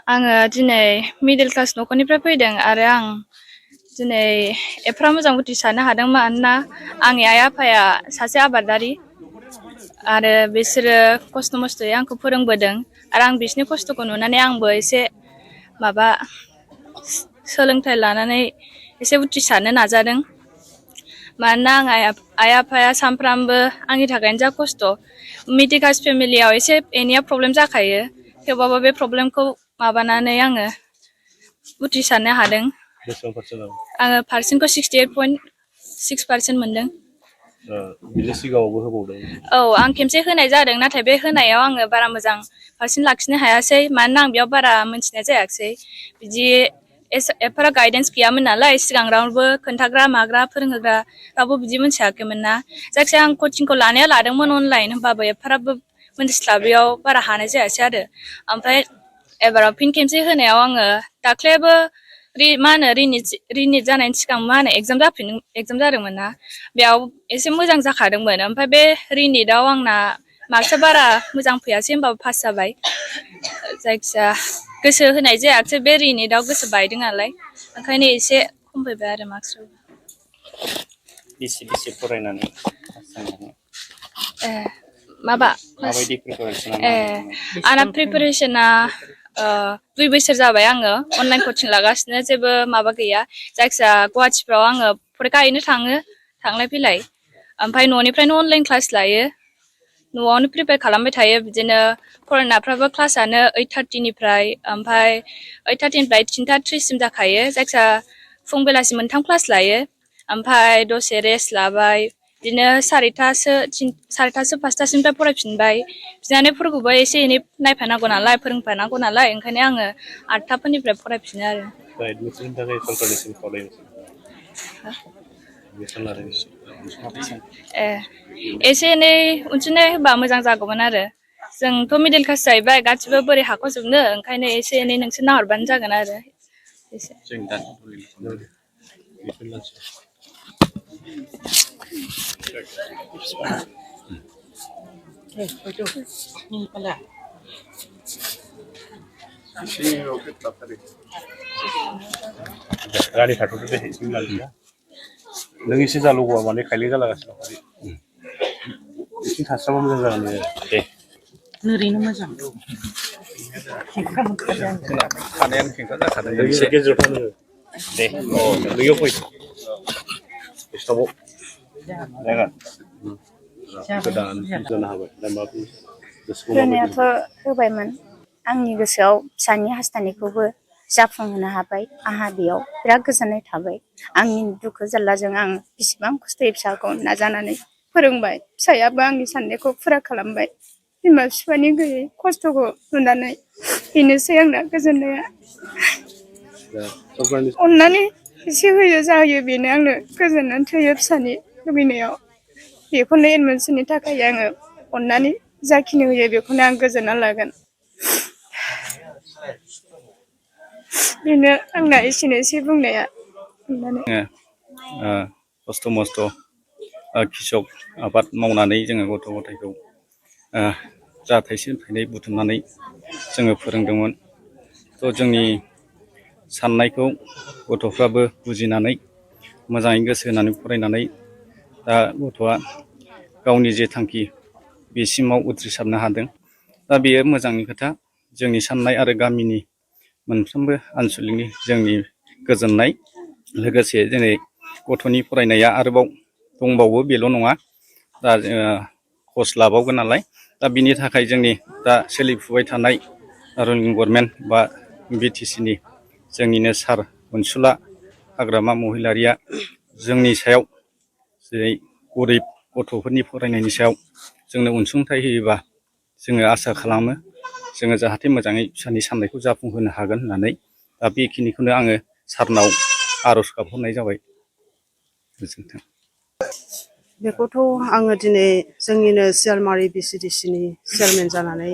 आङो दिनै middle class न'खरनिफ्राय फैदों आरो आं दिनै एफा मोजां उथ्रिसारनो हादों मानोना आंनि आइ आफाया सासे आबादारि आरो बिसोरो खस्थ' मस्थ'यै आंखौ फोरोंबोदों आरो आं बिसोरनि खस्थ'खौ नुनानै आंबो एसे माबा सोलोंथाइ लानानै एसे उथ्रिसारनो नाजादों मानोना आं आइ आफाया सानफ्रामबो आंनि थाखायनो जा खस्थ' मिडल क्लास फेमिलियाव एसे एनैया प्रब्लेम जाखायो थेवबाबो बे प्रब्लेमखौ माबानानै आङो उथ्रिसारनो हादों आङो पारसेन्टखौ 68.6% मोनदों बिनि सिगाङावबो होबावदों औ आं खेमसे होनाय जादों नाथाय बे होनायाव आङो बारा मोजां पारसेन्ट लाखिनो हायासै मानोना आं बेयाव बारा मोनथिनाय जायाखिसै बिदि एफारा गाइडेन्स गैयामोन नालाय सिगां रावबो खोन्थाग्रा माग्रा फोरोंहोग्रा रावबो बिदि मोनथियाखैमोन ना जायखिजाया आं कचिंखौ लानाया लादोंमोन अनलाइन होमबाबो एफाराबो मोनथिस्लाबैयाव बारा हानाय जायासै आरो ओमफ्राय एबाराव फिन खेमसे होनायाव आङो दाख्लैबो रिनिट जानायनि सिगां एगजाम जादोंमोन ना बेयाव एसे मोजां जाखादोंमोन ओमफ्राय बे रिनिटआव आंना मार्कसा बारा मोजां फैयासै होमबाबो पास जाबाय जायखिया गोसो होनाय जायाखिसै बे रिनिटआव गोसो बायदों नालाय ओंखायनो एसे खम फैबाय आरो मार्कसफ्राबो बेसे फरायनानै माबायदि प्रिपारेसन आंना प्रिपारेसना 2 बोसोर जाबाय आङो अनलाइन कचिं लागासिनो जेबो माबा गैया जायखिजाया गुवाहाटिफ्राव आङो फरिखा हैनो थाङो थांलाय फैलाय ओमफ्राय न'निफ्रायनो अनलाइन क्लास लायो न'आवनो प्रिपेयार खालामबाय थायो बिदिनो फरायनायफ्राबो क्लासआनो 8:30निफ्राय ओमफ्राय 8:30निफ्राय 3:30सिम जाखायो जायखिया फुं बेलासि मोनथाम क्लास लायो ओमफ्राय दसे रेस्ट लाबाय बिदिनो 4:30 5:00सिमनिफ्राय फरायफिनबाय बिनानावफोरखौबो एसे एनै नायफानांगौ नालाय फोरोंफानांगौ नालाय ओंखायनो आङो 8:00फोरनिफ्राय फरायफिनो आरो एडमिसननि थाखाय सरकारनिसिम खावलायनोसै एसे एनै अनसुंथाइ होबा मोजां जागौमोन आरो जोंथ' मिडल क्लास जाहैबाय गासिबो बोरै हाख'जोबनो ओंखायनो एसे एनै नोंसोर नाहरबानो जागोन आरो एसे गारि थाथ'दो दे नों एसे जालुगौआ माने खायले जालागासिनो एसे थास्राबा मोजां जागोन दे ओरैनो मोजां थानायानो खेंख्रा जाखादों एसे गेजेराव थानो दे बैयाव फै स्टपआव जागोन गोदान जानो हाबाय दा मा होनायाथ' होबायमोन आंनि गोसोआव फिसानि हास्थायनायखौबो जाफुंहोनो हाबाय आंहा बेयाव बिराद गोजोननाय थाबाय आंनि दुखु जारलाजों आं बिसिबां खस्थ'यै फिसाखौ नाजानानै फोरोंबाय फिसायाबो आंनि साननायखौ फुरा खालामबाय बिमा बिफानि गैयै खस्थ'खौ नुनानै बेनोसै आंना गोजोननाया अननानै एसे होयो जाहोयो बेनो आंनो गोजोननानै थोयो फिसानि लुबैनायाव बेखौनो एडमिसननि थाखाय आङो अननानै जाखिनि होयो बेखौनो आं गोजोनना लागोन बेनो आंना एसेनोसै बुंनाया खस्थ' मस्थ' कृषक आबाद मावनानै जोङो गथ' गथायखौ जा थाइसे थाइनै बुथुमनानै जोङो फोरोंदोंमोन थ' जोंनि साननायखौ गथ'फ्राबो बुजिनानै मोजाङै गोसो होनानै फरायनानै दा गथ'आ गावनि जे थांखि बेसिमाव उथ्रिसारनो हादों दा बेयो मोजांनि खोथा जोंनि साननाय आरो गामिनि मोनफ्रोमबो आनसलिकनि जोंनि गोजोननाय लोगोसे दिनै गथ'नि फरायनाया आरोबाव दंबावो बेल' नङा दा कर्स लाबावगोन नालाय दा बिनि थाखाय जोंनि दा सोलिफुबाय थानाय रुलिं गभर्नमेन्ट बा BTCनि जोंनिनो सार अनसुला हाग्रामा महिलारिया जोंनि सायाव जेरै गरिब गथ'फोरनि फरायनायनि सायाव जोंनो अनसुंथाइ होयोबा जोङो आसा खालामो जोङो जाहाथे मोजाङै फिसानि साननायखौ जाफुंहोनो हागोन होननानै दा बेखिनिखौनो आङो सारनाव आर'ज गाबहरनाय जाबाय गोजोन्थों बेखौथ' आङो दिनै जोंनिनो सियालमारि BCDCनि चेयारमेन जानानै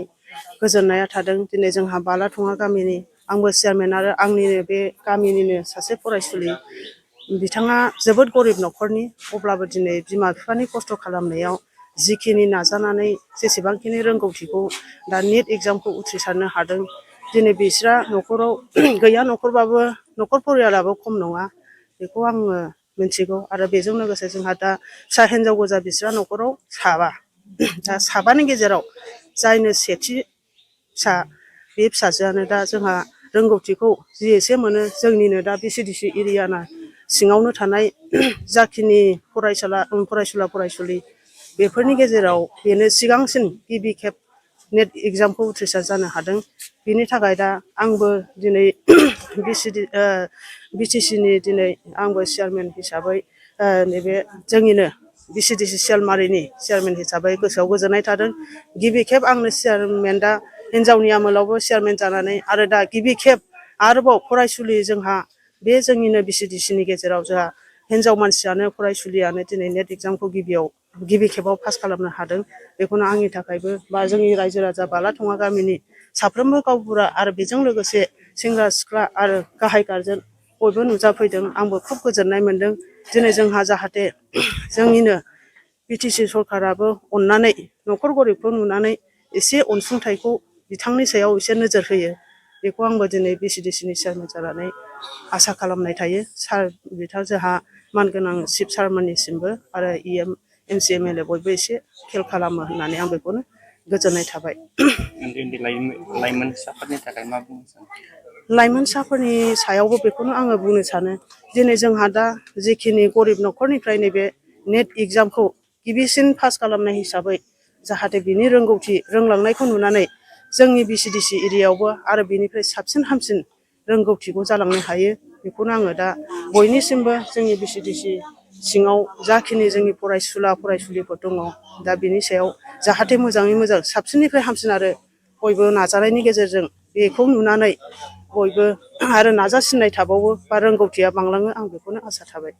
गोजोननाया थादों दिनै जोंहा बालाथङा गामिनि आंबो चेयारमेन आरो आंनिनो बे गामिनिनो सासे फरायसुलि बिथाङा जोबोद गरिब न'खरनि अब्लाबो दिनै बिमा बिफानि खस्थ' खालामनायाव जिखिनि नाजानानै जेसेबांखिनि रोंगौथिखौ दा निट एग्जामखौ उथ्रिसारनो हादों दिनै बिस्रा न'खराव गैया न'खरबाबो न'खर परियालाबो खम नङा बेखौ आङो मिथिगौ। आरो बेजों लोगोसे जोंहा दा फिसा हिन्जाव गोजा बिस्रा न'खराव साबा। दा साबानि गेजेराव जायनो सेथि फिसा बे फिसाजोआनो दा जोंहा रोंगौथिखौ जि एसे मोनो जोंनिनो दा BCDC एरियाना सिङावनो थानाय जाखिनि फरायसुला फरायसुलि बेफोरनि गेजेराव बेनो सिगांसिन गिबि खेब नेट एग्जामखौ उथ्रिसार जानो हादों। बिनि थाखाय दा आंबो दिनै BTC नि दिनै आंबो चेयारमेन हिसाबै नैबे जोंनिनो BCDC सियालमारिनि चेयारमेन हिसाबै गोसोआव गोजोननाय थादों। गिबि खेब आंनो चेयारमेन दा हिनजावनि आमोलावबो चेयारमेन जानानै आरो दा गिबि खेब आरोबाव फरायसुलि जोंहा बे जोंनिनो BCDC नि गेजेराव जोंहा हिनजाव मानसियानो फरायसुलियानो दिनै नेट एग्जामखौ गिबि खेबाव पास खालामनो हादों। बेखौनो आंनि थाखायबो बा जोंनि रायजो राजा बालाथङा गामिनि साफ्रोमबो गावबुरा आरो बेजों लोगोसे सेंग्रा सिख्ला आरो गाहाय गारजेन बयबो नुजाफैदों। आंबो खुब गोजोननाय मोनदों। दिनै जोंहा जाहाथे जोंनिनो BTC सरकाराबो अननानै न'खर गरिबखौ नुनानै एसे अनसुंथाइखौ बिथांनि सायाव एसे नोजोर होयो। बेखौ आंबो दिनै BCDC नि चेयारमेन जानानै आसा खालामनाय थायो। सार जोंहा मानगोनां चिफ सारमोननिसिमबो आरो EM MC MLA बयबो एसे खेल खालामो होननानै आं बेखौनो गोजोननाय थाबाय। उन्दै उन्दै लाइमोनसाफोरनि थाखाय मा बुंनो सानो? लाइमोनसाफोरनि सायावबो बेखौनो आङो बुंनो सानो दिनै जोंहा दा जिखिनि गरिब न'खरनिफ्राय नैबे नेट एग्जामखौ गिबिसिन पास खालामनाय हिसाबै जाहाथे बिनि रोंगौथि रोंलांनायखौ नुनानै जोंनि BCDC एरियायावबो आरो बिनिफ्राय साबसिन हामसिन रोंगौथिखौ जालांनो हायो। बेखौनो आङो दा बयनिसिमबो जोंनि BCDC सिङाव जाखिनि जोंनि फरायसुला फरायसुलिफोर दङ दा बिनि सायाव जाहाथे मोजाङै मोजां साबसिननिफ्राय हामसिन आरो बयबो नाजानायनि गेजेरजों बेखौ नुनानै बयबो आरो नाजासिननाय थाबावो बा रोंगौथिया बांलाङो आं बेखौनो आसा थाबाय।